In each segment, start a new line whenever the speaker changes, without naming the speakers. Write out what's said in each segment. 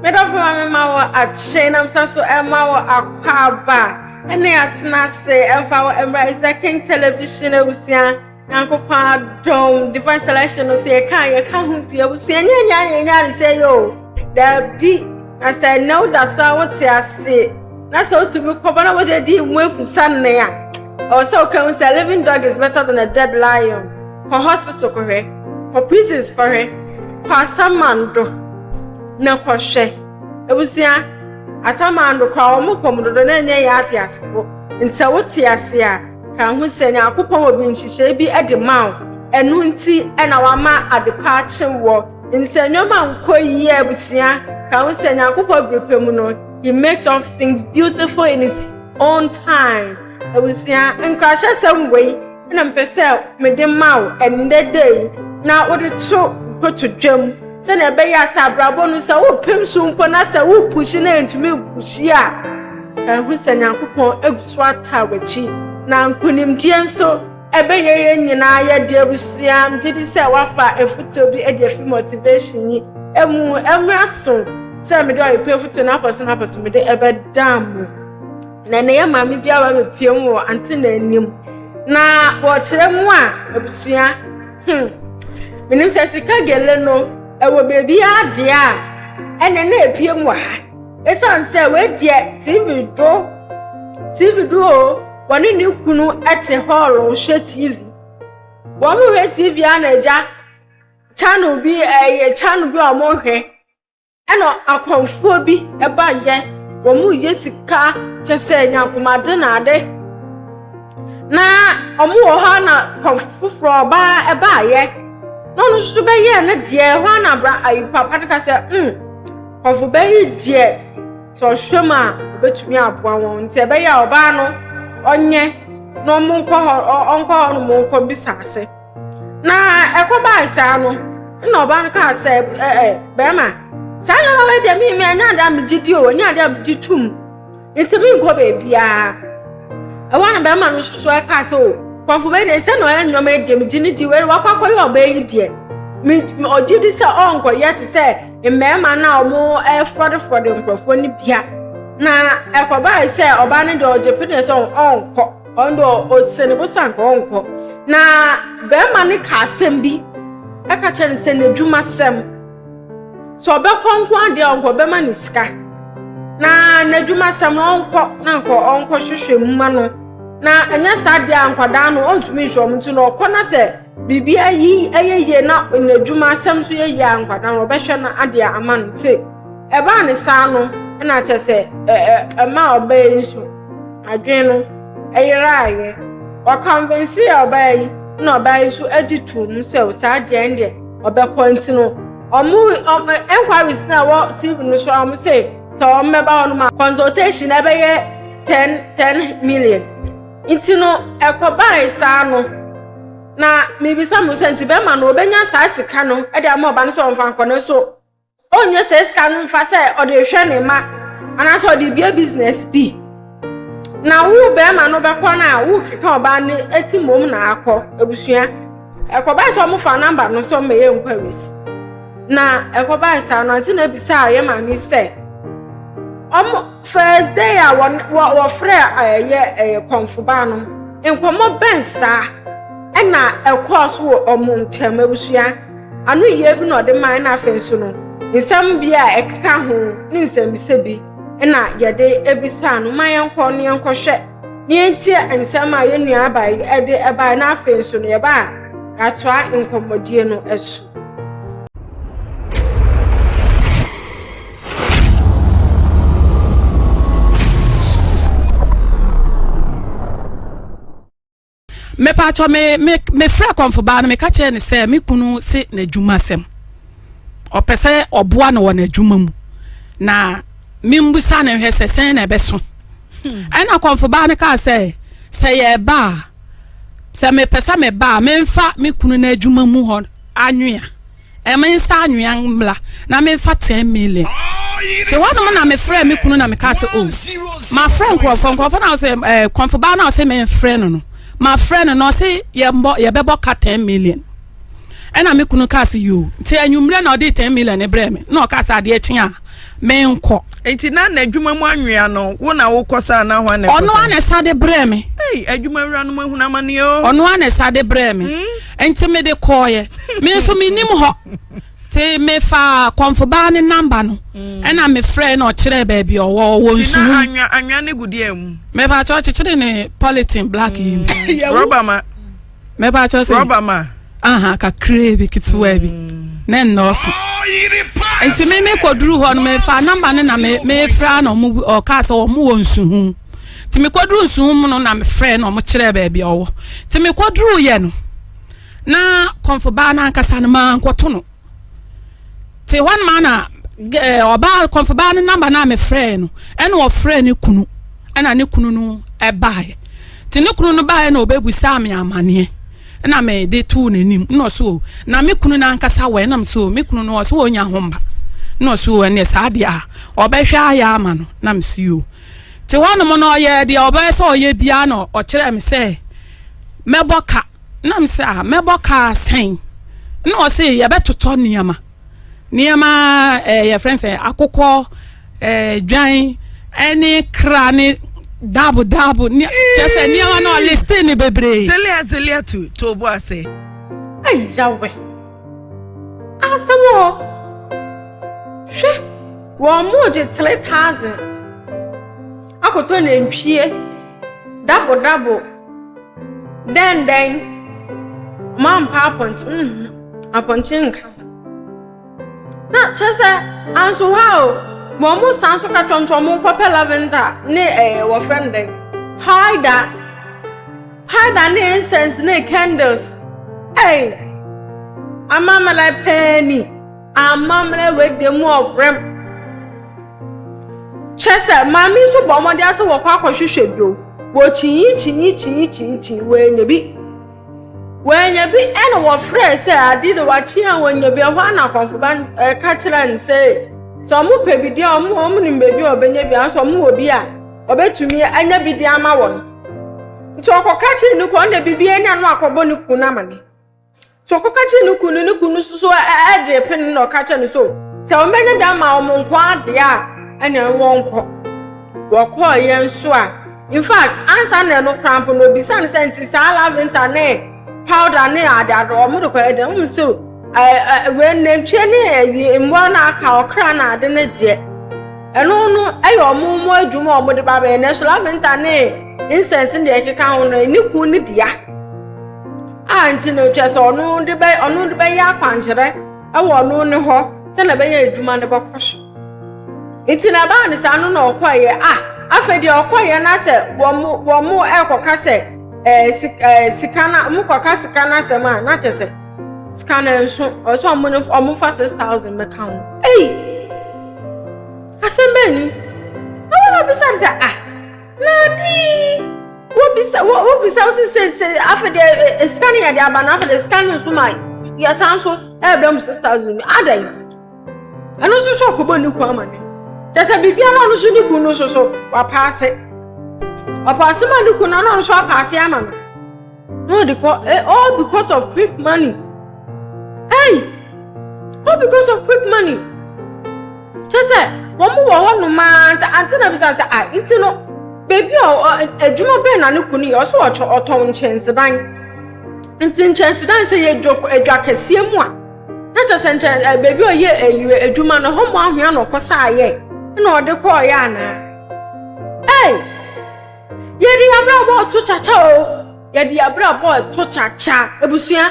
Me dɔfo ma me ma wɔ akye na msa so ɛma wɔ akwaaba ɛne atena ase ɛmfa wɔ ɛmra is the king television abusua Nyankopɔn adom divine selection no so yɛka yɛka ho bi abusua nyɛ nya yɛ nya ne sɛ yɛ o daabi na sɛ ɛnɛ woda so a wote ase na sɛ wotumi kɔba na wɔgye di mu afusa nne a ɛwɔ sɛ woka hu sɛ living dog is better than a dead lion. Kɔ hospital kɔhwɛ, kɔ prisons kɔhwɛ, kɔ asamando na kɔhwɛ. Abusua, asamando koraa wɔn kɔm dodo na ɛnyɛ yɛ ate asefo. Nti sɛ wote ase a, ka ho sɛ Nyankopɔn wɔ bi nhyehyɛe bi de ma wo. Ɛno nti na wama adepa akye wɔ. Nti sɛ nneɛma nkɔ yie abusua, ka ho sɛ Nyankopɔn bere pɛ mu no, he makes all things beautiful in his own time. Abusua, nkrahyɛsɛm wei na mepɛ sɛ mede ma wo ɛnnɛ da yi na wode to nkotodwam sɛnea ɛbɛyɛ a sɛ abrabɔ no sɛ wopem so mpo na sɛ wopuhyi na ɛntumi mpuhyi a, ɛho sɛ Nyankopɔn agu so ataa w'akyi na nkonimdie nso ɛbɛyɛ yɛn nyinaa yɛde abusua. Megye di sɛ wafa afutuo bi de afi motivation yi emu. Ɛmmra so sɛ mede ɔyɛpɛ afutuo no afɔ so no afɔ so mede ɛbɛda mu na ɛnɛ yɛ maame bi aba bɛpie mu wɔ ante n'anim na wɔkyerɛ mu a abusua. Menim sɛ sika gele no ɛwɔ beebi adeɛ a ɛnɛ na epie mu wɔ ha ɛsiane sɛ wɔadiɛ tv do tv do o. Wɔne ne kunu te hall hwɛ TV. Wɔn hwɛ TV a na agya channel bi ɛyɛ channel bi a wɔhwɛ ɛna akɔnfoɔ bi ɛba yɛ wɔn yɛ sika kyɛ sɛ nyankomade na ade na wɔn wɔ hɔ na kɔnfo foforɔ ɔbaa ɛbaayɛ na ɔno nso bɛyɛ ne deɛ hɔ na abra ayi papa no ka sɛ kɔnfo bɛyi deɛ sɛ ɔhwɛ mu a obetumi aboa wɔn nti ɛbɛyɛ a ɔbaa no ɔnyɛ na ɔmo nkɔ hɔ ɔnkɔ hɔ nom nkɔ bisa ase. Na ɛkɔbaa saa no na ɔbaa no kaa sɛ ɛ ɛ bɛrima saa nneɛma wei deɛ mi mi ɛnyɛ adeɛ a megye di o, ɛnyɛ adeɛ a megye tum nti mi nkɔ beebiara. Ɛhɔ na bɛrima no nso so ɛkaa sɛ o kɔnfo bɛyi deɛ sɛ na ɔyɛ nneɛma yi deɛ megye ne di wei wakɔ akɔyɛ ɔbaa yi deɛ mi ɔgye di sɛ ɔnkɔyɛ te sɛ mmarima no a wɔn ɛfɔdefɔde nkurɔfoɔ no bia. Na ɛkɔbaa sɛ ɔbaa no deɛ ɔgye pene sɛ ɔnkɔ, ɔno deɛ ɔse ne bo sɛ anka ɔnkɔ. Na bɛrima no ka asɛm bi ɛka kyerɛ no sɛ n'adwuma sɛm sɛ ɔbɛkɔ nko adeɛ ɔnkɔ bɛma ne sika na n'adwuma sɛm no ɔnkɔ na nkɔ ɔnkɔ hwehwɛ mu ma no na ɛnyɛ saa deɛ a nkwadaa no ɔntumi nhwɛ ɔmo nti na ɔkɔ na sɛ biribi ayi ɛyɛ yie na n'adwuma asɛm nso yɛ yie a nkwadaa no ɔbɛhwɛ no adeɛ ama no. Nti ɛbaa ne saa no ɛna kyerɛ sɛ ɛ ɛma ɔbaa yi nso adwene no ɛyeraayɛ ɔconvince ɔbaa yi na ɔbaa yi nso agye to mu sɛ saa deɛ no deɛ ɔbɛkɔ. Nti no ɔmo enquiries na ɛwɔ TV no so a ɔmo sɛ sɛ ɔmo bɛba hɔ nom a consultation ɛbɛyɛ 10 10 million. Nti no ɛkɔbaa saa no na mibisa mo sɛ nti bɛrima no ɔbɛnya saa sika no ɛde ama ɔba no sɛ ɔmfa nkɔ no nso ɔnyɛ sɛ sika no mfa sɛ ɔde hwɛ ne ma anaasɛ ɔde bie business bi na wo bɛrima no bɛkɔ no a wokeka ɔbaa no eti mmom na akɔ. Abusua, ɛkɔbaa sɛ ɔmo fa number no sɛ ɔmo yɛ enquiries na ɛkɔbaa saa no ante na ebisa a yɛ maame sɛ ɔmo first day a wɔn wɔ wɔfrɛ ɛyɛ ɛyɛ kɔnfobaa no nkɔmɔ bɛn saa ɛna ɛkɔɔ so wɔ ɔmo nkyɛn. Abusua, ano yie bi na ɔde maa na afei nso no nsɛm bi a ɛkeka ho ne nsɛmbisa bi ɛna yɛde ebisa no. Ma yɛnkɔ ne yɛnkɔhwɛ ne yɛntie nsɛm a yɛn nua aba yi ɛde ɛbae na afei nso no yɛba a yɛatoa nkɔmmɔdie no so.
Mepatɔ me me mefrɛ kɔnfobaa no meka kyerɛ ne sɛ me kunu se n'adwuma sɛm ɔpɛ sɛ ɔboa no wɔ n'adwuma mu na membusa ne hwɛ sɛ sɛn na ɛbɛso. Ɛna kɔnfobaa no kaa sɛ sɛ yɛba a sɛ mepɛ sɛ meba a memfa me kunu n'adwuma mu hɔ anwea ɛme nsa anwea mmla na memfa 10 million. Nti hɔnom na mefrɛ me kunu na meka sɛ o mafrɛ nkurɔfoɔ na ɔsɛ kɔnfobaa na ɔsɛ memfrɛ no mafrɛ no na ɔsɛ yɛmbɔ yɛbɛbɔ ka 10 million. Ɛna me kunu kaa se yoo. Nti anwummerɛ na ɔde 10 million no brɛɛ me. Na ɔkaa sɛ adeɛ kye a menkɔ.
Nti na n'adwuma mu anwea no, wo na wokɔ sa anaa hwan na ɛkɔ sa?
Ɔno ara na ɛsa de brɛɛ me.
Ei, adwuma wura no mo ahunu amaneɛ o.
Ɔno ara na ɛsa de brɛɛ me. Nti mede kɔɔeɛ. Me nso mennim hɔ. Nti mefaa kɔmfobaa no namba no, ɛna mefrɛɛ na ɔkyerɛɛ baabi a ɔwɔ, ɔwɔ
Nti na
nsuo mu.
anwea anwea no gu deɛn mu?
Mepakyɛ ɔkyekyere ne polythene black yi mu.
Rɔba ma.
Mepakyɛ sɛ.
Rɔba ma.
Aha, kakraa bi, ketewaa bi. Na ɛnnɔɔso. Nti me mekɔduru hɔ no, mefaa namba no na me mefrɛ na ɔmo ɔkaa sɛ ɔmo wɔ nsuho. Nti mekɔduru nsuho mu no na mefrɛ na ɔmo kyerɛɛ baabi a ɔwɔ. Nti mekɔduru yɛ no, na kɔmfobaa no ankasa no mankɔto no. Te hɔ nom na ɔbaa kɔmfobaa no namba no a mefrɛɛ no, ɛna ɔfrɛɛ ne kunu, ɛna ne kunu no ɛbaeɛ. Nti ne kunu no baeɛ na ɔbɛbusaa me amaneɛ, ɛna mede too n'anim, na ɔso o, na me kunu no ankasa wɔ, ɛna me so o, me kunu no ɔso ɔnya ho mba, na ɔso o, ɛneɛ saa deɛ a ɔbɛhwɛ ayɛ ama no, na me si o. Te hɔ nom no ɔyɛ deɛ ɔbɛyɛ sɛ ɔyɛ biara na ɔkyerɛɛ me sɛ mɛbɔ ka. Na me sɛ, ah, mɛbɔ kaa sɛn? Na ɔse yɛbɛtotɔ nneɛma. Nneɛma ɛɛ eh, yɛfrɛ no sɛ akokɔ, ɛɛ eh, dwan, ɛne kra ne dabo dabo. Ne kyerɛ sɛ nneɛma no ɔliste ne bebree.
Zelia Zelia tu to bo ase.
Ei Yahweh, asɛm o! Hwɛ, wɔn mo gye 3000 akɔtɔ nantwie dabo dabo. Dɛn dɛn? Mampa apɔnkye mhm apɔnkye nka ho. Na kyerɛ sɛ anso hɔ a o, wɔn mo san so ka kyerɛ wɔn sɛ wɔn nkɔpɛ lavender ne ɛɛ wɔfrɛ no dɛn powder powder ne incense ne candles. Ɛy amammerɛ pɛɛ ni. Amammerɛ wei deɛ mu ɔbrɛm. Kyerɛ sɛ maame yi nso bɔ mmɔden ase wɔkɔ akɔhwehwɛ bi o. Wɔkyinyi kyinyi kyinyi kyinyi kyinyi wɔanya bi. Wɔanya bi ɛna wɔfrɛɛ sɛ ade de wakye a wɔanya bi ɛhɔ ana akɔmfoba no ɛka kyerɛ no sɛ sɛ wɔn pɛ bi deɛ wɔn wɔn nim baabi a wɔbɛnya bi nanso wɔn wɔ bi a wɔbɛtumi anya bi de ama wɔn. Nti ɔkɔka kyerɛ ne kunu ɔno deɛ biribi ani ano akɔbɔ ne kunu no amane. Nti ɔkɔka kyerɛɛ ne kunu no, ne kunu no nso so gyee pene na ɔka kyerɛɛ no so sɛ wɔbɛnya bi ama wɔn nko ara deɛ a, ɛnna wɔnkɔ. Wɔkɔeɛ nso a, in fact, ansa na ɛno koraa mpo no, obisa no sɛ nti saa lavender ne powder ne adeade wɔn de kɔyɛ dɛn? Wɔn sɛ wei nantwie ne ɛyi mmoa na aka ɔkra na ade ne deɛ. Ɛno no ɛyɛ wɔn mu adwuma a wɔde ba bɛyɛ nanso lavender ne incense ne deɛ ɛkeka ho no ne kunu ne dea. A nti no kyerɛ sɛ ɔno de bɛ ɔno de bɛyɛ akwankyerɛ wɔ ɔno ne hɔ sɛnea ɛbɛyɛ adwuma no bɛkɔ so. Nti na ɛbaa ne saa no na ɔkɔeɛ a afei deɛ ɔkɔeɛ na sɛ wɔn wɔn ɛrekɔka sɛ ɛɛ sika ɛɛ sika na wɔn kɔka sika no asɛm a na kyerɛ sɛ sika no nso ɔsɛ wɔn no wɔn fa 6000 mɛka ho. Ei asɛm bɛn ni? Na wɔn abisa sɛ ah. Na ade yi, wobisa wo wobisa wo sɛ sɛ afei deɛ e, e, sika no yɛde aba na afei deɛ sika no nso ma yɛsan so ɛrebrɛ mu 6000 adɛn ɛno nso so ɔkɔbɔ ne kun ama ne kyɛ sɛ biribiara ɔno nso ne kun no nso so wapaase wapaase ma ne kun no ɔno nso apaase ama no na ɔde kɔ eh, all because of quick money hey all because of quick money kyɛ sɛ wɔn wɔ hɔ nom ara nti ante na bisa sɛ ah nti no beebi a adwuma bɛn na ne kunu yɛ ɔsɛ ɔtɔ ɔtɔn nkyɛnsedan nti nkyɛnsedan sɛ yɛ dwa adwa kɛseɛ mu a na kyɛ sɛ nkyɛn ɛ beebi a ɔyɛ ɛyɛ adwuma no hɔ mo ahoa na ɔkɔ saa yɛ ɛna ɔde kɔɔ yɛ anaa ɛy yɛde abrabɔ ɔto kyakya o yɛde abrabɔ ɔto kyakya ebusua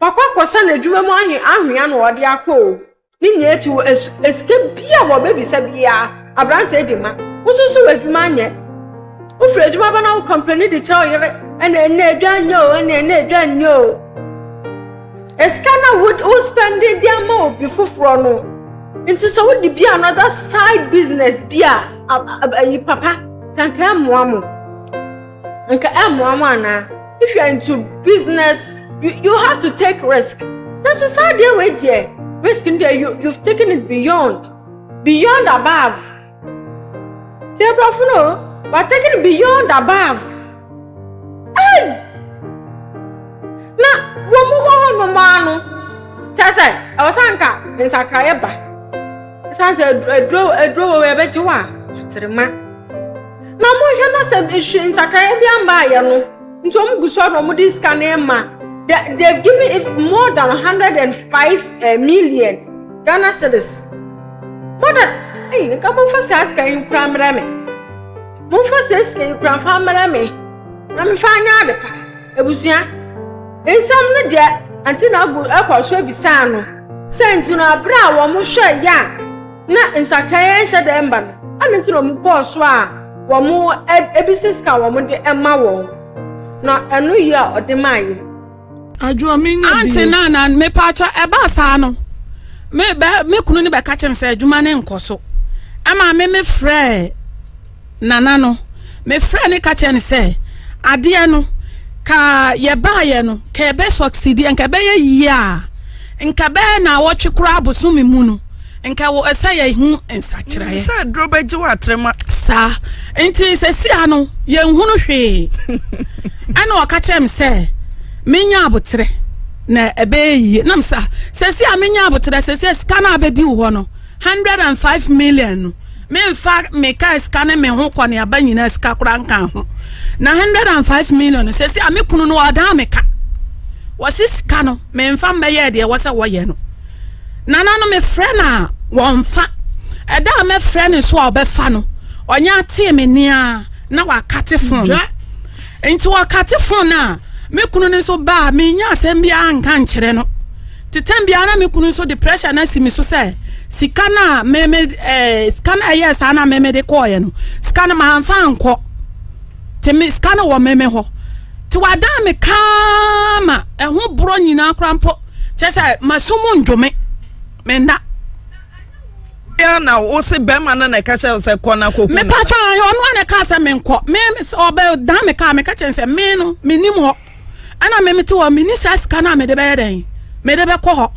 wakɔ akɔsa n'adwuma mu ahe ahoa na ɔde akɔ o. Ne nyinaa akyi wɔ sika bi a wɔbɛbisa biara aberanteɛ de ma. Wo nso so w'adwuma anyɛ. Wofiri adwuma ba na wo kɔmpleni de kyerɛ wo yere ɛna ɛnɛ adwa nyɛ o ɛna ɛnɛ adwa nyɛ o. Sika na wo wo spɛnde de ama obi foforɔ no nti sɛ wode bi another side business bi a ayi papa sɛ nka ɛmmoa mo. Nka ɛmmoa mo anaa? If you are into business, you have to take risk. Nanso saa deɛ wei deɛ, risk no deɛ you, you've taken it beyond, beyond above. Tie borɔfo no, we are taking it beyond above. Hey! Na wɔn wɔ hɔ nnwom ara no, kyerɛ sɛ ɛwɔ sɛ anka nsakraeɛ ba. Ɛsiane sɛ aduro aduro wɔ yɛbɛgye wo a, aterema. Na wɔhwɛ na sɛ ehwɛ nsakraeɛ bi amba ayɛ no, nti wɔn gu so a na wɔde sika no rema. They they've given if more than 105 eh, million Ghana cedis. More than, ɛyi nka momfa saa sika yi nkura mmerɛ me. Momfa saa sika yi kura mfa mmerɛ me na memfa nyɛ ade pa. Abusua, nsɛm no deɛ ante na agu ɛkɔ so abisaa no sɛ nti no abere a wɔn hwɛ yɛ a na nsakraeɛ nhyɛ dɛ mba no ɛne nti na wɔn kɔɔ so a wɔn ebisa sika a wɔn de ɛma wɔn na ɛno yie a ɔde maa yɛ.
Adwoa me nya bi.
Aunty Nana, mepaakyɛ ɛbaa saa no, me bɛ me kunu no bɛka kyerɛ me sɛ adwuma no nkɔ so. Ɛma me me frɛɛ Nana no. Me frɛɛ no ka kyerɛ no sɛ adeɛ no ka yɛbaayɛ no ka ɛbɛ succeed nka ɛbɛyɛ yie a nka bɛyɛ naawɔtwe koraa bosome mu no Nka wɔ ɛsɛ yɛ hu nsakyeraeɛ.
Sɛ aduro bɛgye wɔ atrema.
Saa nti sɛsia no yɛnhunu hwee. Ɛna ɔka kyerɛ me sɛ menya aboterɛ na ɛbɛyɛ yie. Nam sa sɛsia menya aboterɛ sɛsia sika no abɛdi wo hɔ no 105 million no memfa me kaa sika ne me ho kɔ ne aba nyinaa sika koraa nka ho. Na 105 million no sɛsia me kunu no ɔdan me ka. Wɔse sika no memfa mmɛyɛ deɛ ɛwɔ sɛ wɔyɛ no. Nana no mefrɛ no a wɔmfa. Ɛda a mɛfrɛ no nso a ɔbɛfa no, ɔnyɛ atee me nne ara na wakate fon no. Nti ɔkate fon no a, me kunu no nso ba a, mennya asɛm biara nka nkyerɛ no. Nti tɛm biara na me kunu nso de pressure no asi me so sɛ sika no a me me eh, sika no a ɛyɛɛ saa na me mede kɔɔeɛ no, sika no mamfa ankɔ. Nti me sika no wɔ me me hɔ. Nti wadan me kaa ma ɛho borɔ nyinaa koraa mpo. Kyerɛ sɛ maso mu ndwo me, menna.
Ya na wo se bɛrima no na ɛka kyerɛ wo sɛ kɔ na kɔhu no.
Mepatwa ɔno a na ɛka sɛ menkɔ. Me ɔbɛ dan me kaa meka kyerɛ sɛ me no menim hɔ. Ɛna me mete hɔ menni saa sika no a mede bɛyɛ dɛn mede bɛkɔ hɔ.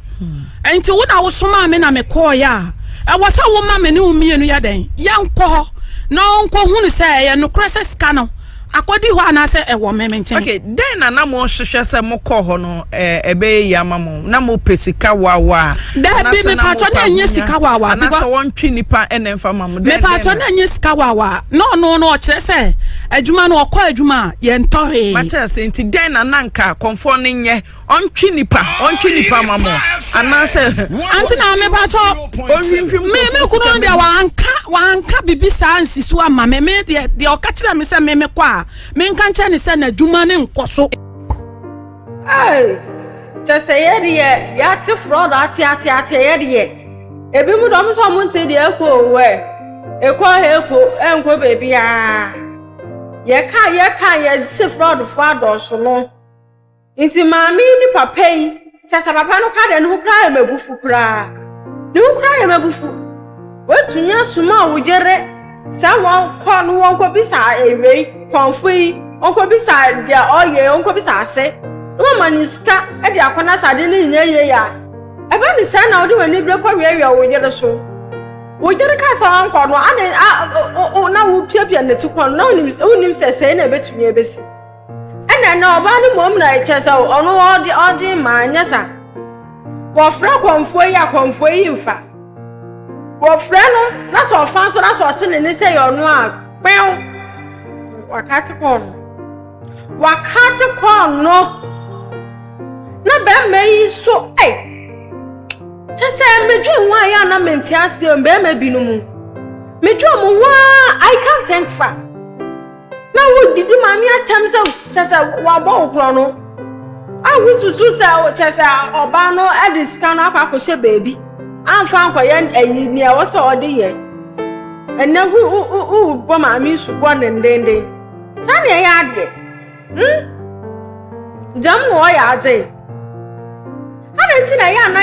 Nti wo na wosomaa me na mekɔɔeɛ a ɛwɔ sɛ woma me ne wo mmienu yɛ dɛn yɛnkɔ hɔ na ɔnkɔhunu sɛ ɛyɛ nokorɛ sɛ sika no akɔdi hɔ anaasɛ ɛwɔ me me nkyɛn.
Okay, dɛn na na mohwehwɛ sɛ mokɔɔ hɔ no ɛbɛyɛ yie ama mo? Na mopɛ sika wawa?
Daabi, mepatɔ na ɛnyɛ sika wawa.
Anaasɛ wɔntwe nipa ɛna mfa ma mo?
Mepatɔ na ɛnyɛ sika wawa. Na ɔno no ɔkyerɛ sɛ adwuma no ɔkɔ adwuma a yɛntɔ hwee.
Makyerɛ sɛ nti dɛn na na nka kɔmfoɔ no nyɛ? Ɔntwe nipa, ɔntwe nipa ma mo anaasɛ.
Ante na mepatɔ
ɔnhwinhwim
me me kunu deɛ wanka wanka bibi saa nsi so ama me me deɛ deɛ ɔka kyerɛ me sɛ me me kɔ a menka nkyerɛ ne sɛ n'adwuma ne nkɔ so.
Hey, kyɛ sɛ yɛ deɛ yɛate fraud ate ate ate yɛ deɛ ebi mu dɔm sɛ ɔmo nte deɛ ɛkɔ owɛ ɛkɔ ɛkɔ ɛnkɔ baabiara yɛka yɛka yɛte fraudfoɔ adɔɔso no. Nti maame yi ne papa yi, kyɛ sɛ papa no koraa deɛ ne ho koraa yɛ m'abufu koraa. Ne ho koraa yɛ m'abufu. Watumi asoma wo yere sɛ wɔnkɔ no wɔnkɔbisa ewei kɔnfo yi, wɔnkɔbisa deɛ ɔyɛ, wɔnkɔbisa ase. Na wɔma ne sika de akɔ na sɛ ade no nyɛ yie a, ɛba ne sɛ na wode w'ani bere kɔweawea wo yere so. Wo yere kaa sɛ ɔnkɔ no, ade a na wopiapia ne ti kɔn no, na wonim sɛ sɛi na ɛbɛtumi abɛsi. Ɛna ɛnɛ ɔbaa no mmom na kyerɛ sɛ ɔno ɔgye ɔgye mmaa nyɛ sa. Wɔfrɛ kɔmfoɔ yi a kɔmfoɔ yi mfa. Wɔfrɛ no na sɛ ɔfa nso na sɛ ɔte ne ne sɛ yɛ ɔno a kpɛw. Wakate kɔɔ no. Wakate kɔɔ no. Na bɛrima yi so ei. Kyɛ sɛ medwen ho a yɛ a na mente aseɛ bɛrima binom. Medwen mo ho a I can't think far. Na wodidi maame atɛm sɛ kyɛ sɛ wabɔ wo korɔ no a wosusu sɛ kyɛ sɛ ɔbaa no de sika no akɔ akɔhyɛ baabi amfa ankɔyɛ ayi nea ɛwɔ sɛ ɔde yɛ ɛnɛ wo wo wobɔ maame subɔ dendenden saa na ɛyɛ adeɛ hmm dɛm na ɔyɛ adze adɛn nti na ɛyɛ ana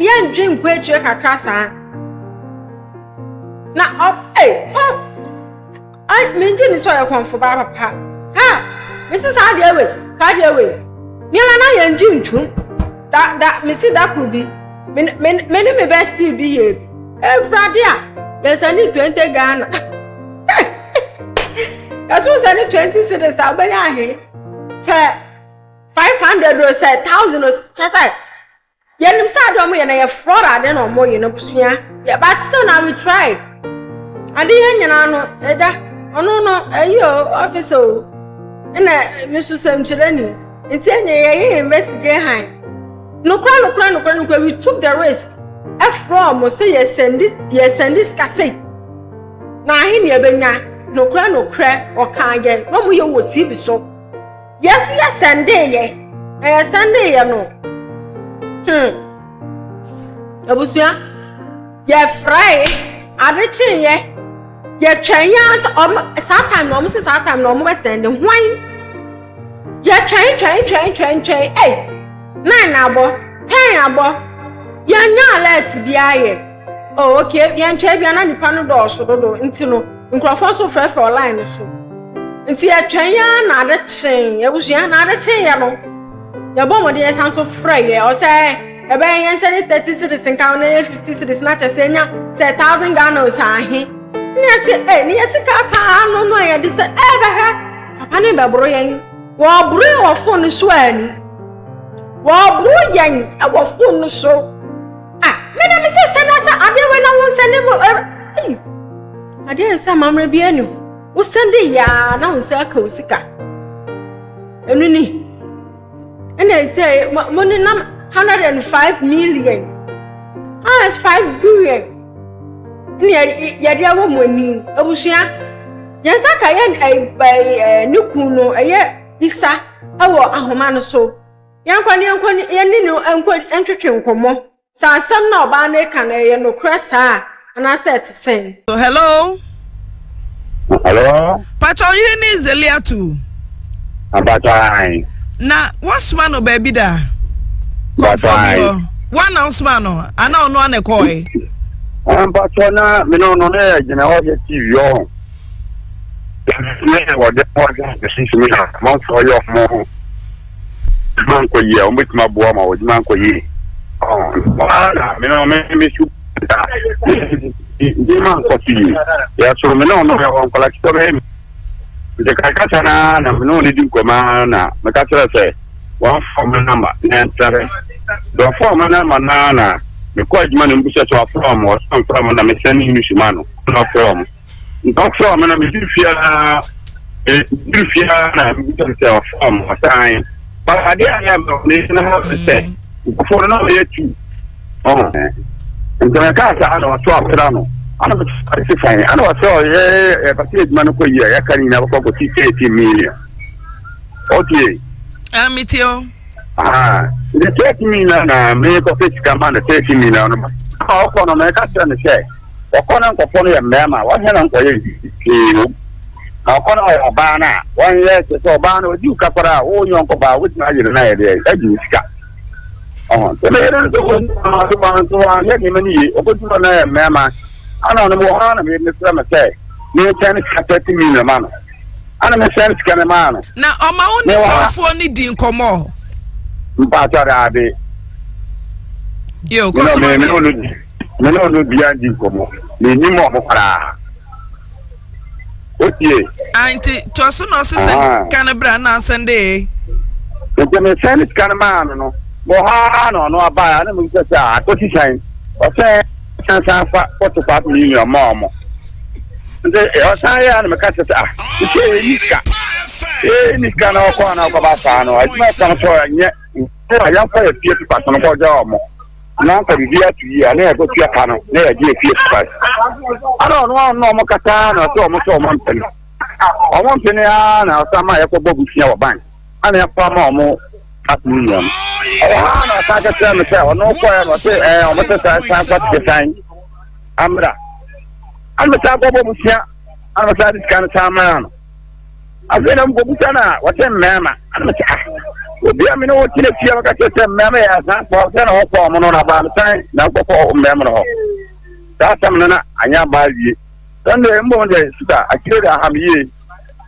yɛndwe nkɔ akyire kakra saa na ɔ ee kɔ Ai, mengye ni sɛ ɔyɛ kɔmfo baa papa. Ha! Mesi saa adeɛ wei, saa adeɛ wei. Nneɛma na yɛn gye ntum. Da, da, mesi da koro bi. Me, me, me ne me bestie bi yɛ bi. Ewurade a, yɛsɛ ne 20 Ghana. Yɛso sɛ ne 20 cedis a, wobɛnya ahe? Sɛ. 500 o sɛ 1000 o, kyɛ sɛ yɛnim sɛ ade ɔmo yɛ no yɛ fraud ade na ɔmo yɛ no abusua yɛ, but still na we try ade yɛ nyinaa no. Ɛgya ɔno no ɛyi o, office o, ɛna me nso sɛmkyerɛni, nti ɛnyɛ yɛyɛ investigate han nokora nokora nokora nokora. We took the risk ɛfrɛ ɔmo sɛ yɛsend sika sei na ahe ne yɛbɛnya. Nokora nokora, ɔka yɛ na ɔmo yɛ wɔ TV so, yɛso yɛsend yɛ na yɛsend yɛ no. Abusua, yɛfrɛ ade kyeeɛ, yɛtwɛn yɛn sɛ ɔmo saa time na ɔmo sɛ saa time na ɔmo bɛsend hwan. Yɛtwɛn twɛn twɛn twɛn twɛn, ɛy, 9 abɔ, 10 abɔ, yɛnya alert biara yɛ. Oh okay, yɛntwɛn bia na nipa no dɔɔso dodo, nti no nkurɔfoɔ nso frɛfrɛ online no so, nti yɛtwɛn yɛn na ade kyee. Abusua, na ade kyee yɛ no, yɛbɔ mmɔden yɛsan so frɛ yɛ, ɔsɛ ɛbɛyɛ yɛn sɛ ne 30 cedis nka na yɛ 50 cedis na kyɛ sɛ enya sɛ 1,000 Ghana o sɛ ahe ne yɛsi ɛ ne yɛsi kaakaa no a yɛde sɛ bɛhwɛ papa ne bɛboro yɛn. Wɔboro yɛn wɔ phone no so ani, wɔboro yɛn wɔ phone no so. Ah, mena me sɛ na sɛ adeɛ wei na wo nsa ne mo ɛ ɛyi adeɛ yɛ sɛ amammerɛ bi ani hɔ, wo send yaa na wo nsa aka wo sika. Ɛno ni ɛna sɛ mo ne nam 105 million, 105 billion ɛna yɛde awɔ mo anim. Abusua, yɛn nsa ka yɛ ɛ ɛ ne kun no, ɛyɛ Isa, ɛwɔ ahoma no so. Yɛnkɔ ne yɛnkɔ ne yɛne no nkɔ ntwetwe nkɔmmɔ sɛ asɛm na ɔbaa no ka no ɛyɛ nokorɛ saa anaasɛ ɛte sɛn.
Hello.
Hello.
Pacha, ɔyere ne Zeliatu?
Abatai.
Na wasoma no baabi da?
Batai.
Wana wosoma no ana ɔno ana ɛkɔɛ?
Mpatɔ na me no no na gyina hɔ hwɛ TV ɔ. Ne wɔde hɔ hwɛ sisi mi na amanfoɔ yɛ ɔmo ho. Adwuma nkɔ yie a wɔn bɛtumi aboa ma adwuma nkɔ yie. Ɔ na me no me su da. Nneɛma nkɔ so yie. Yɛsoro me no no yɛ wɔ nkɔla ketewa bɛyɛ mi. Nti kakasa na na me no ne di nkɔmɔ na meka kyerɛ sɛ wɔn fa ɔmo number na ɛntrɛ. Dɔfo ɔmo number na mekɔ adwuma na mbusa sɛ wafrɛ ɔmo, ɔsan frɛ ɔmo na mesɛn ne news ma no na ɔfrɛ ɔmo. Nti ɔfrɛ ɔmo na meduru fie a, meduru fie a na mbusa sɛ ɔfrɛ ɔmo, ɔsan. But adeɛ a yɛ me ne ha sɛ nkurɔfoɔ no na ɔyɛ tu. Ɔho. Nti meka saa na ɔso afra no. Ana mese fan ana ɔsɛ ɔyɛ ɛpɛsɛ adwuma no kɔ yie a yɛka ne nyinaa bɛkɔ akɔsi 30 million. Okay.
Ah, metie o.
Ah, nti 30 million na mekɔpɛ sika ma no, 30 million no. A ɔkɔ no, meka kyerɛ no sɛ ɔkɔ no nkɔfɔ no yɛ mmarima, wɔhwɛ no nkɔyɛ hwee wom. Na ɔkɔ no ɔyɛ ɔbaa no a wɔnyɛ kyɛ sɛ ɔbaa no ɔdi wo ka koraa a wo yɔnko baa wotumi ayere no ayɛ deɛ agye wo sika. Ɔhɔ nti meyere no sɛ wɔn nso wɔanyɛ nneɛma no yie, ɔkɔduru no yɛ mmarima. Ana ɔno wɔ hɔ na mefrɛ me sɛ mekyɛn sika 30 million ma no. Ana mesɛn sika no maa no.
Na ɔma wo ne nkurɔfoɔ no di nkɔmmɔ?
Mpakyɛ, daade.
Yo, kɔ so ma
me me ne ɔno bia di nkɔmmɔ, menim ɔmo koraa, otie.
Ah, nti toa so na ɔse sɛ ka no berɛ na asɛn de.
Nti mesɛn sika no maa no mɔ ha na ɔno abaa na mesɛ sɛ akɔsi sɛn, ɔsɛ sansan fa 45 million ma ɔmo. Nti ɔsan yɛ a na meka kyerɛ sɛ, ah, nti ɛyɛ ni sika, ɛyɛ ni sika na ɔkɔ na ɔkɔba saa no adwuma ɛka so ɛnyɛ a yɛmfa yɛ fie pepa so no kɔgya ɔmo na nka biribi ato yie a na yɛkɔtua ka no na yɛgye yɛ fie pepa. Ana ɔno a ɔno ɔmo kasa na ɔsɛ ɔmo sɛ ɔmo mpene a na ɔsan ma yɛkɔbɔ busua wɔ bank ana yɛkɔ ama ɔmo 5 million. Ɔwɔ ha na ɔsan kɛkyerɛ me sɛ ɔno kɔɛ na ɔsɛ ɔmo sɛ san kɔ tete san amra ana san kɔbɔ busua ana san de sika no san maa no. Afei na mkɔbusa no a wɔsɛ mmarima, ana mesɛ, ah, obi a me ne wɔtena fie a wɔka kyerɛ sɛ mmarima yɛ asan kɔ sɛ na wɔkɔ ɔmo no na baa mesan na nkɔkɔ mmarima no hɔ. Saa asɛm no na anyɛ abaa wie sɛnde mbom deɛ sika akyire de aham yie.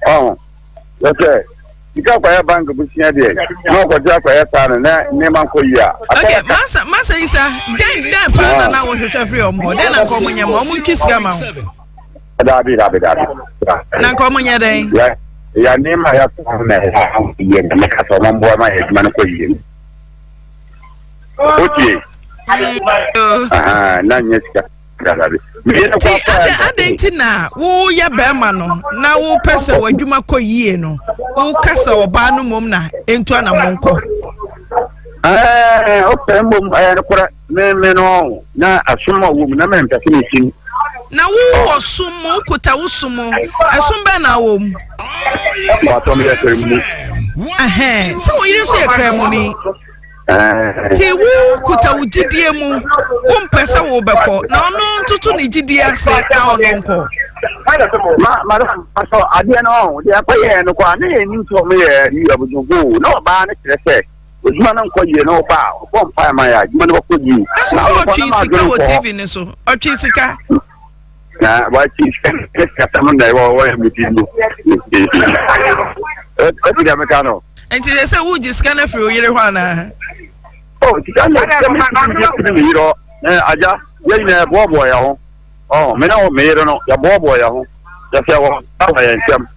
Ɔho yɛ sɛ sika kɔyɛ bank busua deɛ na ɔkɔgye akɔyɛ saa no na nneɛma nkɔ yie a.
Okay, masa Isa, dɛn paa na na wohwehwɛ firi ɔmo hɔ? Dɛn na nka ɔmo nyɛ ma ɔmo ntwi sika ma wo?
Daabi, daabi, daabi.
Na nka ɔmo nyɛ dɛn?
Yɛ nneɛma a yɛato ho na ɛyɛ a yie na meka sɛ ɔmo mboa ma yɛ adwuma no kɔ yie. Wotie? Na nyɛ sika dadabi.
Nti adɛn nti na woyɛ bɛrima no na wopɛ sɛ w'adwuma kɔ yie no woka sɛ ɔbaa no mmom na ɛntu anammɔnkɔ?
Wopɛ mmom ɛyɛ nokorɛ. Me me no na asom a wɔ mu na mempɛ sɛ mesi mu.
Na wowɔ som mu, wokuta wo som mu. Ɛsom bɛn na wɔ mu?
Wɔatɔ me yɛ kramuni.
Ɛhɛn, sɛ wo yere nso yɛ kramuni. Nti wo kuta wo gyidie mu, wompɛ sɛ wobɛkɔ, na ɔno ntoto ne gyidie ase na ɔno nkɔ.
Ma madam, pasɔ adeɛ no ɔho, deɛ ɛkɔyɛɛ no kɔ a, na yɛnim sɛ ɔmo yɛ abusuafoɔ na ɔbaa no kyerɛ sɛ Adwuma no nkɔ yie na ɔba a, ɔbɔ mpaeɛ ma yɛ a, adwuma no bɛkɔ yie.
Ɛso sɛ ɔtwe sika wɔ TV no so, ɔtwe sika.
Na wakyi sika ne sikasɛm na ɛwɔ wɔ yɛ mu ti mu. Ɛti deɛ meka no.
Nti sɛ sɛ wogye sika no afiri wo yere hɔ anaa?
Oh, sika no sika no firi me yere hɔ. Agya, yɛn nyinaa yɛboaboa yɛn ho. Ɔɔ, me ne wo, me yere no, yɛboaboa yɛn ho. Kyerɛ sɛ, wɔn nsa wɔ yɛn nsam.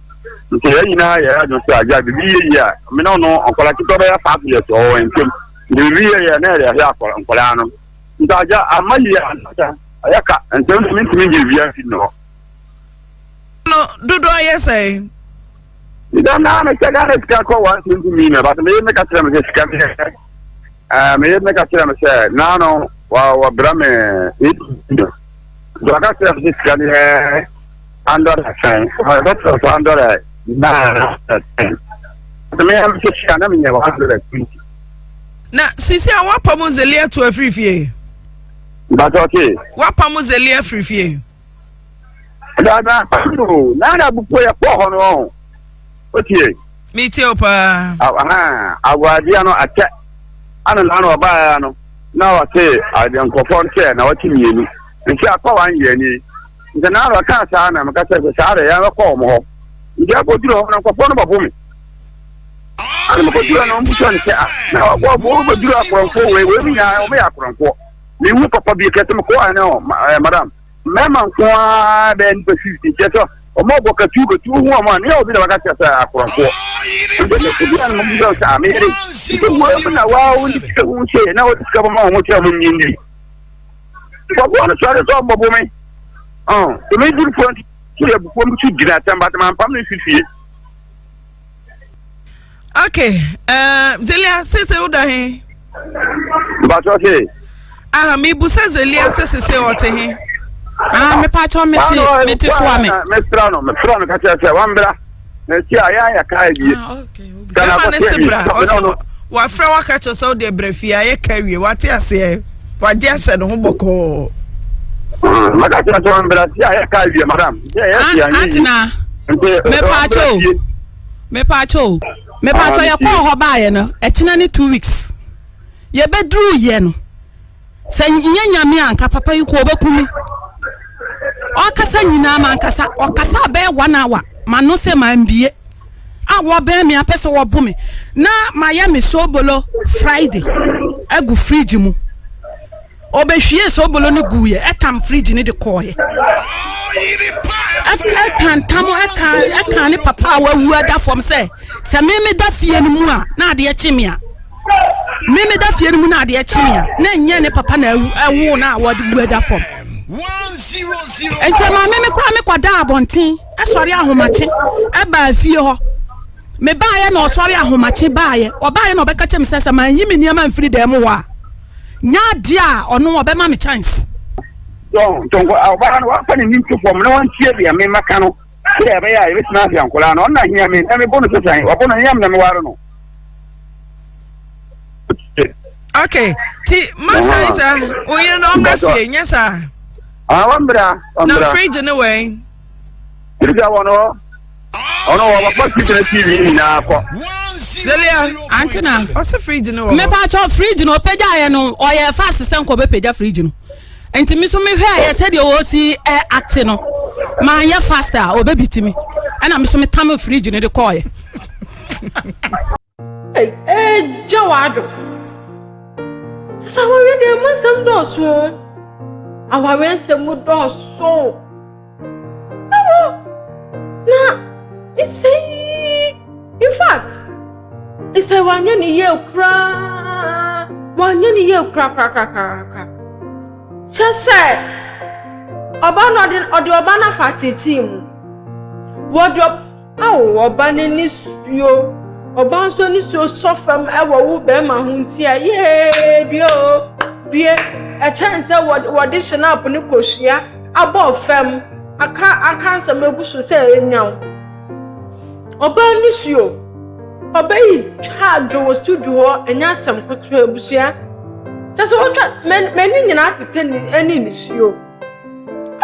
Nti yɛn nyinaa yɛyɛ adwene sɛ, agya, biribi yɛ yie a, me ne wo no, nkwadaa ketewa bɛyɛ 5 years ɔwɔ yɛn nsam. Nti biribi yɛ yie a, na yɛde ahwɛ akwadaa nkwadaa no. Nti agya, amma yie a, na agya, ɛyɛ ka. Nti ɛno deɛ mentumi ngye biribiara mfiri ne hɔ.
No dodoɔ yɛ sɛn?
Sika naa mehyɛ Ghana sika kɔ 120 million, but me yere meka kyerɛ me sɛ sika no yɛ ɛɛ me yere meka kyerɛ me sɛ naa no wa wɔbrɛ me 8 million, nti ɔka kyerɛ me sɛ sika no yɛ 110, ɔbɛkyerɛ sɛ 109 10, nti me yɛ me sɛ sika na menyɛ 120.
Na sisi a woapam Zeli ato afiri fie?
Bàtɛ ɔte.
Woapam Zeli afiri fie?
Dada o, naa na abufuo yɛ kɔɔ hɔ no ɔho. Wotie?
Metie wo paa.
Aguadeɛ no akyɛ. Ana na na ɔbaeɛ no na ɔte ade nkurɔfoɔ no sɛ na wɔte mmienu. Nti akɔ wɔn yɛ ni. Nti na na ɔkaa saa na meka kyerɛ sɛ saa de yɛn bɛkɔ wɔn hɔ. Nti akɔduru hɔ no nkurɔfoɔ no bɛbo me. Ana mekɔduru hɔ no wɔn no sɛ ah na wɔbɔ wɔbɛduru akorɔmfoɔ wei wei nyinaa wɔn yɛ akorɔmfoɔ. Mehu papa bi kɛse mekɔɔ ɛne hɔ madam. Mmarima nko ara bɛyɛ nnipa 50, kyerɛ sɛ wɔn abɔ katuu katuu hu wɔn a ne yɛ obi na bɛka kyerɛ sɛ akorɔmfoɔ. Nti ne obi a na mo sɛ ameyere nti wɔn mu na waa wɔn sika ho sɛ na wɔde sika bɛma wɔn sɛ wɔn nyi ndi. Nkɔfoɔ no sɔre sɛ ɔmbɔbo me. Ɔn tèmi duru fo nti so yɛ bufuo mi so gyina atɛm bàtɛ maa mpam ne fifie.
Okay, Zelia, sese wo da he?
Mpatsɔ se.
Ah, mebusa Zelia sɛ sese ɔte he?
Ah, mepatsɔ mete mete soa me.
Mesra no, mesra no kakyɛ sɛ wambra. Meti a yɛ ayɛ kaa wie.
Ah, okay.
Bɛma ne se bra, ɔse wafrɛ waka kyerɛ sɛ wode brɛ fie ayɛ ka wie, wate aseɛ, wagye ahyɛ ne ho bɔkɔɔ.
Maka kyerɛ sɛ wambra ti ayɛ kaa wie, madam.
Antina, mepatwo, mepatwo, mepatwo yɛ kɔɔ hɔ baayɛ no, ɛkyena ne 2 weeks. Yɛbɛduru yɛ no. Sɛ nyɛ Nyame a nka papa yi kɔ ɔbɛku me. Ɔkasa nyinaa mankasa, ɔkasa bɛyɛ one hour, ma no sɛ mambie. A wɔbɛn me apɛ sɛ wɔbo me. Na mayɛ me sobolo Friday agu fridge mu. Ɔbɛhwie sobolo no guiɛ, ɛtam fridge no de kɔɔeɛ. Ɛka ntam, ɛka ɛka ne papa a wawu ada fam sɛ sɛ me meda fie no mu a na adeɛ kye me a me meda fie no mu na adeɛ kye me a na ɛnyɛ ne papa na ɛwo na wɔde wu ada fam. Nti maame me koraa me kɔda abɔnten ɛsɔre ahomakye ɛbaa fie hɔ. Me baayɛ na ɔsɔre ahomakye baayɛ, ɔbaayɛ na ɔbɛka kyerɛ me sɛ sɛ manyi me nneɛma mfiri dan mu hɔ a nya adeɛ a ɔno ɔbɛma me chance.
Ntɔnkɔ ɔbaa no wafa ne nim to fam na wantie deɛ me maka no sɛ ɛbɛyɛ a yɛbɛtumi ahwɛ nkwadaa no, ɔno na hia me na mebɔ no sɛ sɛn ɔbɔ no hia me na meware no.
Okay, ti masa yi sa wo yere no ɔmmra fie nyɛ saa?
Ah, wɔmmra, wɔmmra.
Na fridge no wɛn?
Fridge wɔ no ɔno wɔ wɔkɔ fridge na TV nyinaa kɔ.
Zelia,
Antina.
Ɔsɛ fridge no wɔ hɔ.
Mepatwɔ fridge no ɔpagyaeɛ no ɔyɛ fast sɛ nkɔ bɛpagya fridge no. Nti me so mehwɛeɛ sɛdeɛ ɔsi ɛ ate no manyɛ fast a ɔbɛbiti me ɛna me so metam fridge no de kɔɔeɛ.
Ɛgya w'ado. Kyɛ sɛ awareɛ deɛ mu nsɛm dɔɔso o. Awareɛ nsɛm mu dɔɔso. Na wo na isɛ yi. fact, sɛ wanyɛ ne yie koraa, wanyɛ ne yie korakorakorakora. Kyɛ sɛ ɔba no ɔde ɔba no afa ateetee mu. Wɔde ao ɔba no ani suo, ɔba nso ani suo sɔ fam wɔ wo bɛrima ho nti a yee due o due ɛkyɛn sɛ wɔde hyɛnap ne kosua abɔ fam aka nsɛm agu so sɛ enyaw. Ɔbaa no suo. Ɔbaa yi twa adwo wɔ studio hɔ, ɛnyɛ asɛm ketewa abusua. Kyɛ sɛ wɔtwa m'ani nyinaa tetɛ ne ɛne nisuo.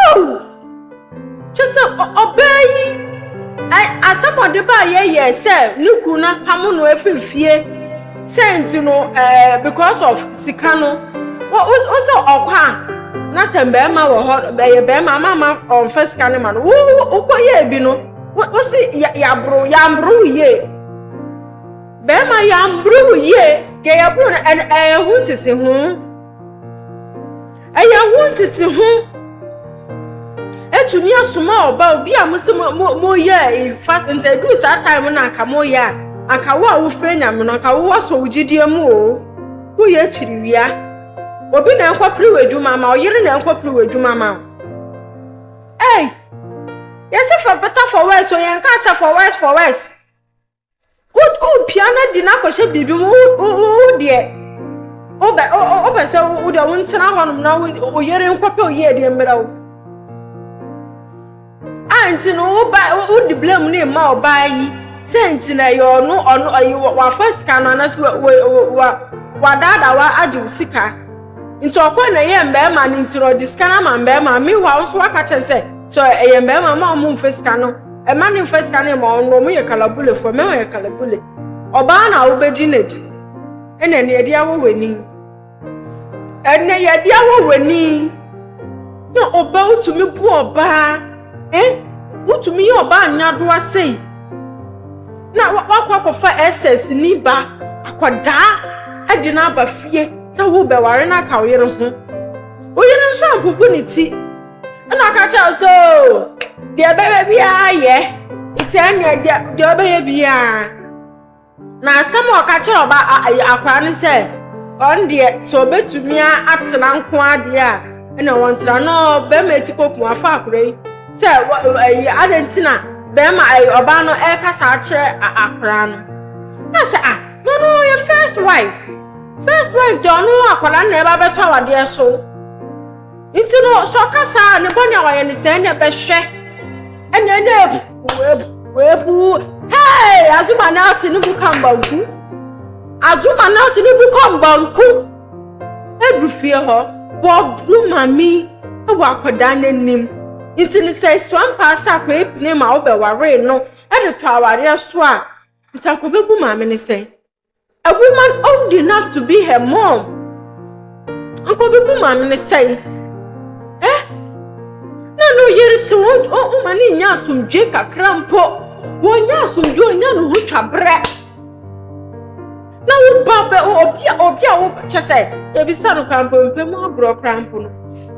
Oh! Kyɛ sɛ ɔbaa yi asɛm a ɔde baayɛ yɛ sɛ ne kunu no apamo no afiri fie sɛ nti no ɛɛ because of sika no wo wo sɛ ɔkɔ a na sɛ bɛrima wɔ hɔ ɛyɛ bɛrima ama ama ɔmfa sika no ma no wo wokɔ yɛ bi no wo wo si yaboro yamboro wo yie bɛrima yamboro wo yie deɛ yɛboro no ɛn ɛyɛ ho ntete ho ɛyɛ ho ntete ho etumi asoma ɔba obi a mo si mo mo mo yɛ fast nti edu saa time no anka mo yɛ a anka wo a wofrɛ Nyame no anka wo asɔ wo gyidie mu o woyɛ akyiriwia obi na nkɔpere wɔ adwuma ma ɔyere na nkɔpere wɔ adwuma ma wo. Ei! Yɛse for better for worse o, yɛnka sɛ for worse for worse. Wo wopia no di no akɔhyɛ biribi mu, wo wo wo deɛ wobɛ wopɛ sɛ wo deɛ wontena hɔnom na wo yere nkɔpɛ wo yie deɛ mmerɛ wo. A nti no wo ba wo de blame no ma ɔbaa yi sɛ nti na ɛyɛ ɔno ɔno ɛyɛ wafa sika no anaasɛ wa wa wa wadaadaa wa agye wo sika. Nti ɔkɔe na ɛyɛɛ mmarima no nti no ɔde sika no ama mmarima. Meanwhile wo nso woaka kyerɛ no sɛ sɛ ɛyɛ mmarima ma ɔmo mfa sika no ɛma no mfa sika no ma ɔno ɔmo yɛ kalabulefoɔ mmarima yɛ kalabule. Ɔbaa na wobɛgye no adi ɛna ɛne ɛde awɔ w'ani ɛnɛ yɛde awɔ w'ani na ɔbaa wotumi bu ɔbaa eh wotumi yɛ ɔbaa nyadoa sei na wakɔ akɔfa SS ni ba akɔdaa ɛde no aba fie sɛ wobɛware no aka wo yere ho. Wo yere nso ampopo ne ti. Ɛna ɔka kyerɛ wo sɛ oo deɛ ɛbɛyɛ biara yɛ. Nti ɛnneɛ deɛ deɛ ɔbɛyɛ biara. Na asɛm a ɔka kyerɛ ɔba akwaraa no sɛ ɔno deɛ sɛ ɔbɛtumi atena nko adeɛ a ɛna wɔntena no bɛrima eti kɔku afa akwaraa yi sɛ ɛyi adɛn nti na bɛrima ɛyi ɔbaa no ɛrekasa akyerɛ akwaraa no. Na sɛ ah no no yɛ first wife. First wife deɛ ɔno akwadaa no na ɛba bɛtɔ awadeɛ so nti no sɛ ɔka saa ne bɔne a wayɛ ne sɛ ɛna ɛbɛhwɛ ɛna ɛna epu epu epu hey azuma n'ase ne bu ka mbanku azuma n'ase ne bu ka mbanku edu fie hɔ wɔburu maame wɔ akwadaa n'anim nti no sɛ suampa asa akwadaa epine ma wobɛware no ɛde tɔ awadeɛ so a nti akɔbɛbu maame ne sɛn. A woman old enough to be her mom. Nka obebu maame no sɛn? Eh? Na no yere te wo wo ma ne nya asomdwe kakra mpo. Wɔnya asomdwe onya ne ho twa berɛ. Na wo ba bɛ obi a obi a wo kyɛ sɛ ebisa no kora mpo mpɛ mu agorɔ kora mpo no.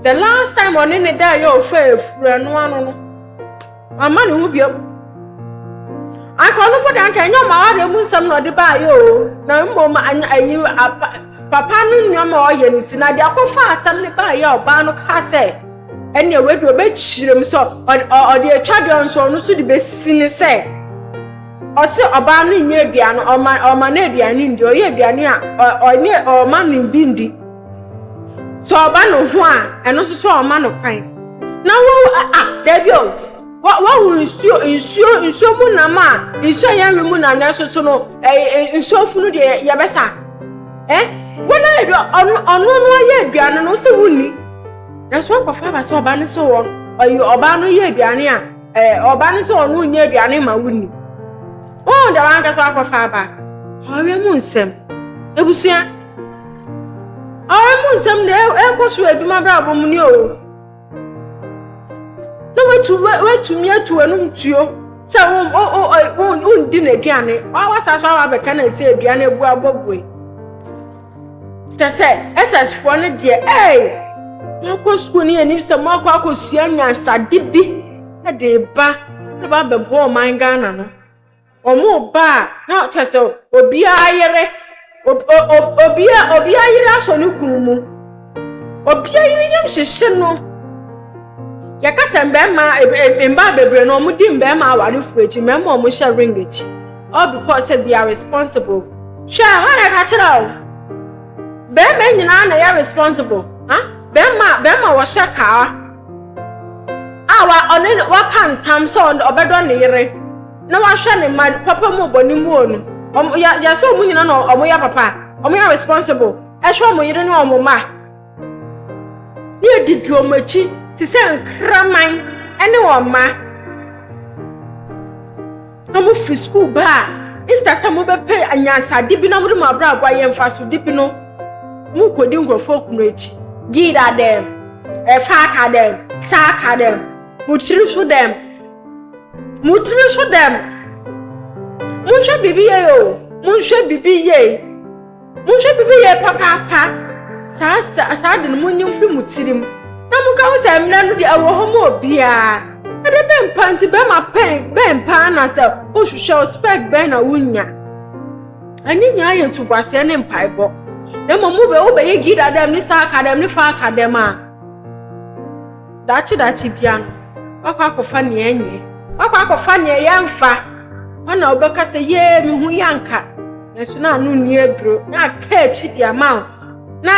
The last time ɔne ne da yɛ ɔfa efuru ɛno ano no. Wamma ne ho biom. Anka ɔno mpo de anka ɛnyɛ ɔma awareɛ mu nsɛm na ɔde baayɛ o na mmom ayi papa no nneɛma a ɔyɛ no nti na deɛ akɔfa asɛm no baayɛ a ɔbaa no kaa sɛ ɛnneɛ wei deɛ ɔbɛkyerɛ mu sɛ ɔde atwa deɛ nso ɔno nso de bɛsi ne sɛ ɔse ɔbaa no nyɛ aduane ɔma ɔma no aduane ndi ɔyɛ aduane a ɔnyɛ ɔma no bi ndi. Sɛ ɔba ne ho a, ɛno nso sɛ ɔma no kwan. Na wo a dabi o, wahu nsuo nsuo nsuo mu nam a nsuo a yɛnwe mu nam nanso so no ɛɛ nsuo funu deɛ yɛbɛsa. Ɛ wɔn ayɛ ɔno ɔno no ayɛ aduane no sɛ wonni. Nanso wakɔfa aba sɛ ɔba no sɛ wɔn ɔyɛ ɔbaa no yɛ aduane a ɛɛ ɔba no sɛ ɔno nyɛ aduane ma wonni. Wɔn deɛ wankasa wakɔfa aba. Ɔwɛ mu nsɛm. Ebusua. Ɔware mu nsɛm na ɛrekɔ so adwuma abrabɔ mu ni o. Na watu watumi atu w'anum tuo sɛ wo wo wo wondi n'aduane. Wasa so aba abɛka na ɛsɛ aduane abu abɔ bue. Kyɛ sɛ SS foɔ no deɛ ɛɛ moakɔ sukuu ne yɛnim sɛ moakɔ akɔsua nyansade bi de ba de ba abɛboa ɔman Ghana no. Wɔreba a, na kyerɛ sɛ obiara yere, obiara obiara yere asɔ ne kunu mu. Obiara yere yam hyehye no. Yɛka sɛ mmarima mmaa bebree no wɔdi mmarima awarefo akyi, mmarima a wɔhyɛ ring akyi. All because sɛ they are responsible. Hwɛ, hwan na ɛka kyerɛ wo? Barima nyinaa na ɛyɛ responsible. Ha? Barima barima wɔhyɛ kaa a wa ɔne waka ntam sɛ ɔbɛdɔ ne yere. na wahwɛ ne mma papa mu bɔne mu o no wɔn yɛ yɛ sɛ wɔn nyinaa na wɔn yɛ papa wɔn yɛ responsible ɛhwɛ wɔn yere ne wɔn mma ne yɛdidi wɔn akyi te sɛ nkraman ɛne wɔn mma na wɔn firi sukuu ba a instead sɛ wɔbɛpɛ anyansade bi na wɔde mo abrabɔ ayɛ mfasode bi no mo kɔdi nkurɔfoɔ kunu akyi giida dɛm ɛfa aka dɛm saa aka dɛm mo tiri so dɛm. Mo tiri so dɛm. Monhwɛ biribi yie o. Monhwɛ biribi yie. Monhwɛ biribi yie papaapa. Saa saa saa de no monyi mfiri mo tirim. Na monka ho sɛ mmerɛ no deɛ ɛwɔ hɔ ma obiara. Ɛde bɛn pa nti bɛrima pɛn bɛn paa na sɛ wohwehwɛ wo spec bɛn na wonya. Ɛne nyinaa yɛ ntoboaseɛ ne mpaebɔ. Na mmom wobɛ wobɛyɛ gida dɛm ne saaka dɛm ne faaka dɛm a. Daakye daakye bia no, woakɔ akɔfa nea ɛnyɛ. Woakɔ akɔfa nea ɛyɛ mfa. Hɔ na wobɛka sɛ, yee, mehu yɛ anka. Nanso na ano nni aduro. Na aka akyi de ama wo. Na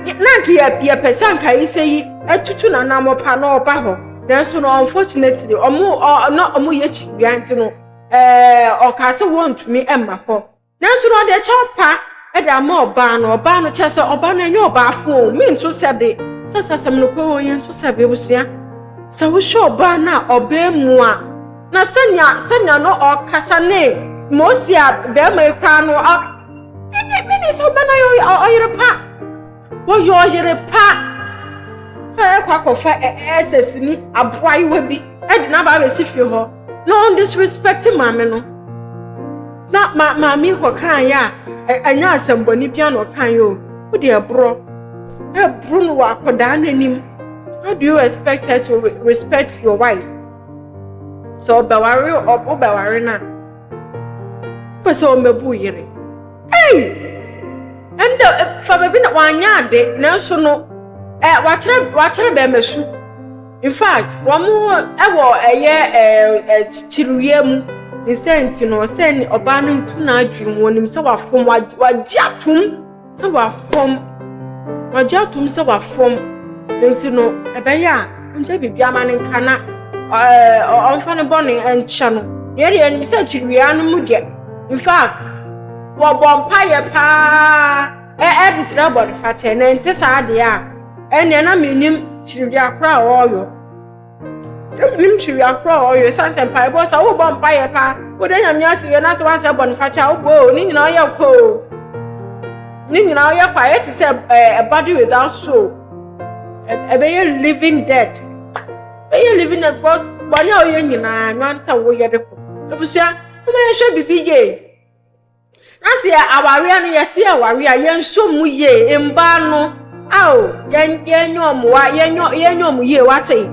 na anka yɛ yɛpɛ sɛ anka yi sɛ yi atutu n'anammɔ pa na ɔba hɔ. Nanso no unfortunately, ɔmo ɔ na ɔmo yɛ kyiwia nti no, ɛɛ ɔkaa sɛ wɔntumi mma hɔ. Nanso no ɔde kyɛw pa de ama ɔbaa no, ɔbaa no kyerɛ sɛ ɔbaa no ɛnyɛ ɔbaafo o, mento sɛbe, sɛ sɛ asɛm no kɔ o, yɛnto sɛbe abusua. Sɛ wohwɛ ɔbaa no a ɔbaa mu a, na sɛnea sɛnea no ɔkasa ne ma osi a bɛrima yi koraa no, mene sɛ ɔbaa no yɛ ɔyere pa, wɔyɛ ɔyere pa. Ɛkɔ akɔfa ɛsɛs ni aboayewa bi ɛde n'aba abɛsi fie hɔ na ɔn disrespect maame no. Na ma maame yi kɔkaeɛ a, ɛnyɛ asɛmbɔne biara na ɔkaeɛ o. Wode ɛborɔ ɛboro no wɔ akwadaa no anim. How do you expect her to respect your wife? Sɛ ɔbɛware wobɛware no a, wopɛ sɛ ɔmmɛbu wo yere. Ei! Ɛnde fa baabi na wanyɛ ade nanso no ɛ wakyerɛ wakyerɛ bɛrima su. In fact, wɔn wɔ ɛyɛ ɛɛ kyiriwia mu. Ne sɛ nti no, sɛ ɔbaa no ntu n'adwene mu, onim sɛ wafom, wagye atom sɛ wafom, wagye atom sɛ wafom. Nti no, ɛbɛyɛ a ɔngya biribi ama ne nka na ɛɛ ɔmfa ne bɔne nkyɛ no. Yɛn deɛ yɛnim sɛ kyiriwia no mu deɛ, in fact, wɔbɔ mpaeɛ paa ɛde srɛ bɔnefakyɛ na ɛnte saa deɛ a, ɛnneɛ na mennim kyiriwia koraa a ɔreyɔ. Menim kyiriwia koraa a ɔreyɔ ɛsiane sɛ mpaebɔ sɛ wobɔ mpaeɛ paa wode Nyame ase wie na sɛ woansrɛ bɔnefakyɛ a wobɔ o ne nyinaa ɔyɛ kɔ o ne nyinaa ɔyɛ kɔ ayɛ te sɛ a body without soul ɛbɛyɛ living dead ɛbɛyɛ living dead because bɔne a ɔyɛ nyinaa nwan sɛ woyɛ de kɔ abusua woma yɛhwɛ biribi yie. Na sɛ awareɛ no yɛse awareɛ a yɛnsɔ mu yie mbaa no ao yɛn yɛnyɛ ɔmo wa yɛnyɛ yɛnyɛ ɔmo yie wate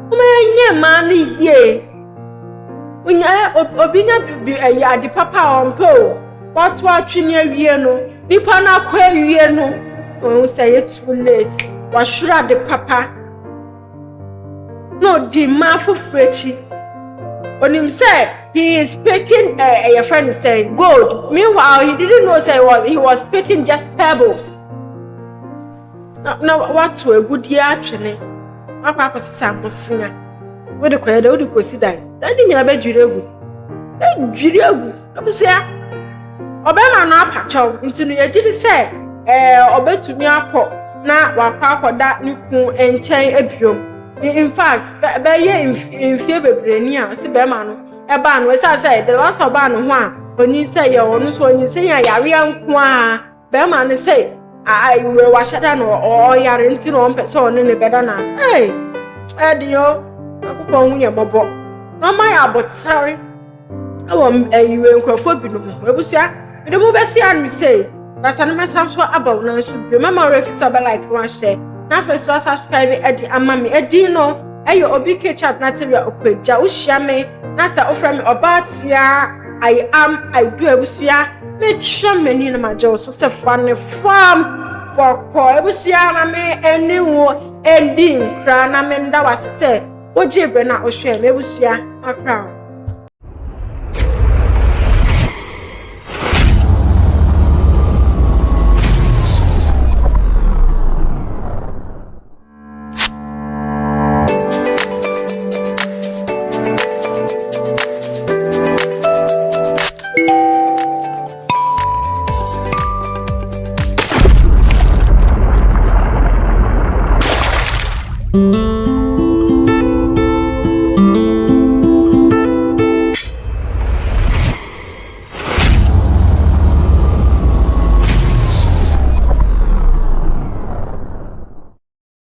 wɔn yɛnyɛ mmaa no yie onya obi nya bi ɛyɛ ade papa a ɔmpɛ o wato atwe ne awie no nipa no akɔ awie no wɔn sɛ yɛ too late wahwere ade papa. Na ɔdi mmaa foforɔ akyi. Onim sɛ he is picking ɛɛ eh, yɛfrɛ no sɛ gold. Meanwhile he didn't know sɛ he was he was picking just pebbles. Na na wato agudeɛ atwene. Wakɔ akɔsesa abosea. Wode kɔyɛ dɛ wode kɔsi dan. Dan ne nyinaa bɛdwiri agu. Bɛdwiri agu. Abusua, ɔbarima no apa kyɛw nti no yɛgye di sɛ ɛɛ ɔbɛtumi akɔ na wakɔ akɔda ne kun nkyɛn biom. In fact, bɛyɛ mfie bebree ni a ɔsi bɛrima no ɛbaa no ɛsiane sɛ the last ɔbaa ne ho a onyinsɛn yɛ ɔno nso onyinsɛn yɛ yareɛ nko ara. Bɛrima no sɛ wei wahyɛ da na ɔyare nti na ɔmpɛ sɛ ɔne ne bɛda na ee ɛde o Nyankopɔn hu yɛ mmɔbɔ na ɔma yɛ abotare wɔ ayiwe nkurɔfoɔ binom ho abusua mede mo bɛsi ano sei na sɛ no mɛsan so aba wo nan so bio mɛma werɛ fi sɛ ɔbɛ like no ahyɛ na afei so asubscribe adi ama me ɛdin no ɛyɛ obi ketchup na tewia ɔkɔagya wohyia me na sɛ wofrɛ me ɔbaa tia. I am I do abusua metwerɛ m'ani na magye wo so sɛ fa ne fam bɔkɔ abusua ma me ɛne wo ɛndi nkra na menda wase sɛ wogye berɛ na wohwɛ m'abusua makra wo.